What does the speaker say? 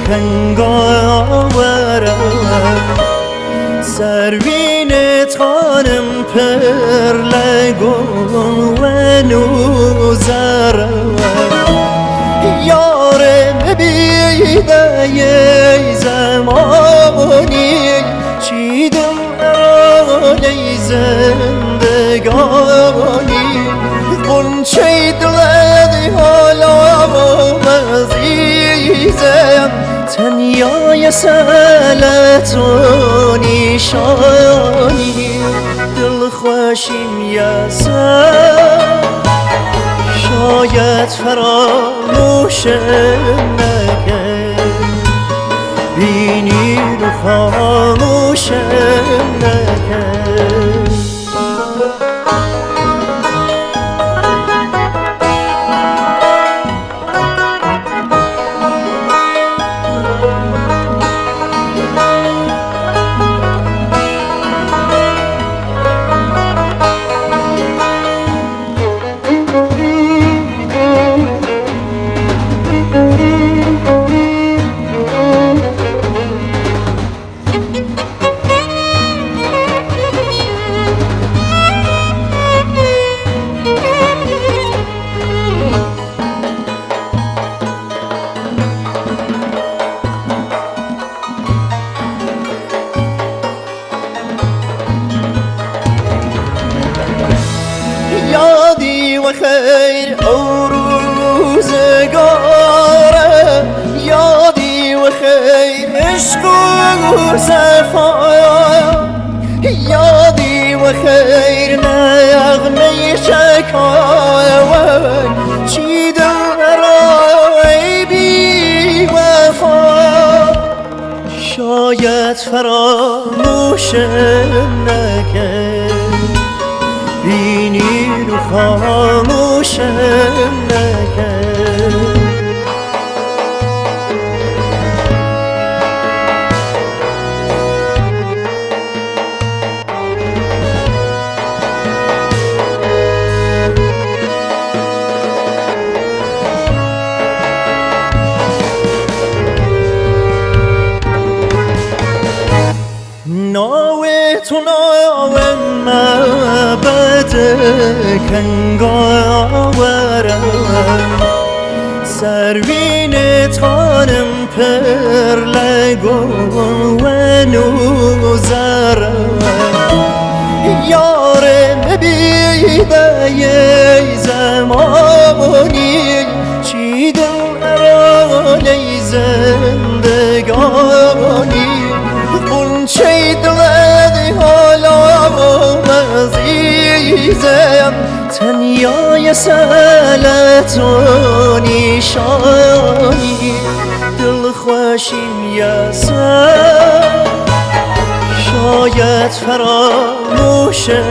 کنگاوره سروینت خانم پر لگل و نوزره یارم بیده زمانی چیدم ارانه زندگانی قنچه دلت حالا عزیزم تنیای سالت و نیشانی دل خوشیم یاسر شاید فراموشم نکن بینی رو خاموشم نکن. یادی و خیر او روزگاره، یادی و خیر عشق و صفا، یادی و خیر نغمه شکاوه چیدم رای بی وفا. شاید فراموشم نکن بینی رو خاموشم نکن. ناوی تو ناو معبد کنگاوره، سروینت خانم پر لگل و نوزره، یارم بیده زمانی چیدم ارانه زندگانی قنچه دلت حالا عزیزم تنیای سالت و نیشانی دل خوشیم یاسر شاید فراموشم.